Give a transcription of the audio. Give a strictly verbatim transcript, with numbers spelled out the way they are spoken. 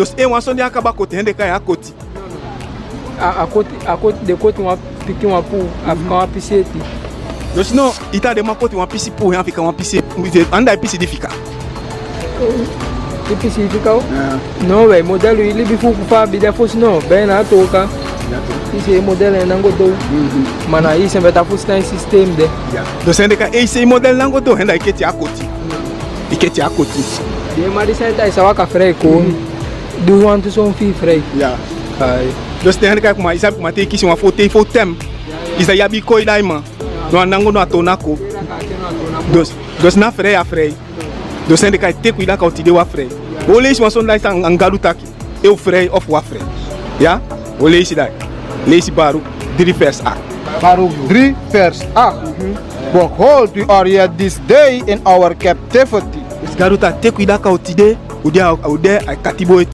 Dus en wan soni a kaba koti, hen den kai a koti. A, a koti, a koti, den koti wan pikin wan puu, a fika wan pisi eti. Dus no, ita den man koti wan pisi puu, hen a fika wan pisi, anda e pisi di fika. Di pisi di fika o? Ya. No, we model wi libi fu fa a be de fosi no, ben na a toka. Ya, to. Isi e model en nango do. Mhm. Ma na isi en beta fosi tan systeem de. Ya. Dus hen den kai isi e model nango do, hen da i keti a koti. I keti a koti. Den man di sani ta i sa waka frei kon. Du wantu son fi frei. Ya. Ai. Dus te hen kai kuma, i sabi kuma te i kisi wan fo, te i fo tem. I sa i abi koi daiman. No a nango no a tonako. Dus, dus na frei a frei. Dus hen den kai te ku i daka o tide wan frei. O leisi wan soni dai san anga Gadu taki. E u frei of wan frei. Ya? O leisi dai. Leisi Baruku dri vers aiti. Baruku dri vers aiti. Behold, we are yet this day in our captivity. Dus Gadu taki te ku i daka o tide, u de, u de a katibo e